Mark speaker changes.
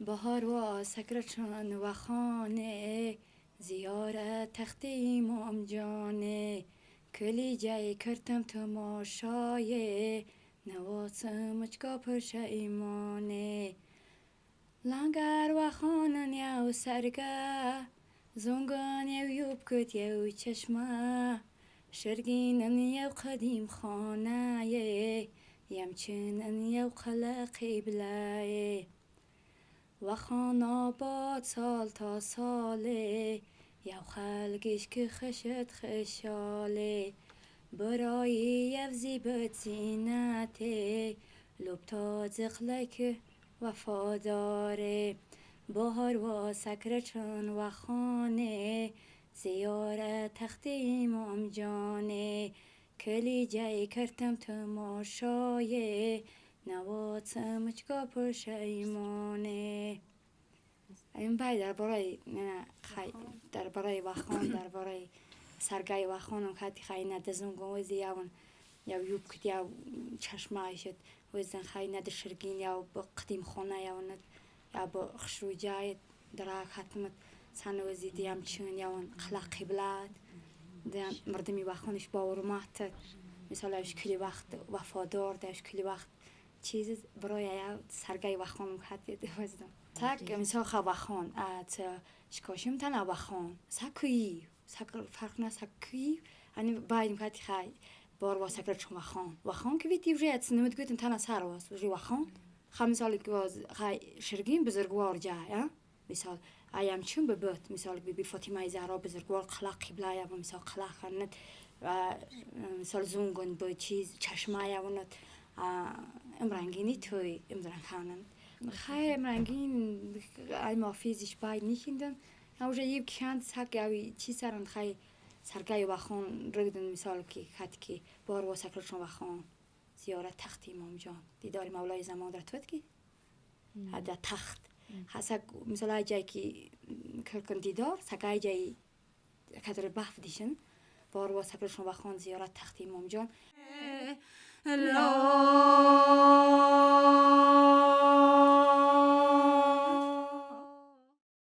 Speaker 1: بهار و سکرچان و خانه زیارت تخت امام جانه کلی جای کردم تماشای نواسم اچکا پرش ایمانه لنگر و خانن یو سرگه زنگان یو یوب کت یو چشمه شرگینن یو قدیم خانه یمچنن یو قلع قبله و خان آباد سال تا ساله یو خلگش که خشت خشاله برای یو زیبت زینته لب تا زخلک وفاداره بهار و سکرچان و خانه زیارت تخت امام جانه کلی جای کردم تماشای نواتم اچکا پشیمانه. این باید درباره نه خی درباره وخان درباره سرگای وخانم خاتی خی ندزم گوزی یاون یا یوب کت یا چشمه شد وزن خی ند شرگین یا با قدیم خانه یا ند یا با خشرو جای درا ختمت سنوزی دیم چون یا اون خلق قبلات دیم مردمی وخانش باورمات مثلا اش کلی وقت وفادار داشت کلی وقت چیز برای یا سرگای وخانم خاتی دوزدم سگ مثلا خو وخان ات شکاشم تنها وخان سکوی سک فرق نه سکوی انی باید خاتی خای بار وا سکر چون وخان وخان که ویتی уже ات نمد گوتن تنها سر واس уже وخان خا مثال که خای شرگین بزرگوار جای مثال ایم چون ببت مثال بی بی فاطمه زهرا بزرگوار قلق قبله یا مثال قلق خند و مثال زونگن به چیز چشمه یا ونت امرنگینی توی امرنگ خانن خای امرنگین einmal physisch beid nicht in den уже یب کند سک یاوی چی سرند خای سرگای وخان رگدن مثال که خط که بار و سکرشون وخان زیارت تخت امام جان دیدار مولای زمان در توت کی هدا تخت خسک مثال جایی که کرکن دیدار سکای جایی کدر بحف دیشن بار و سکرشون وخان زیارت تخت امام جان.
Speaker 2: لا.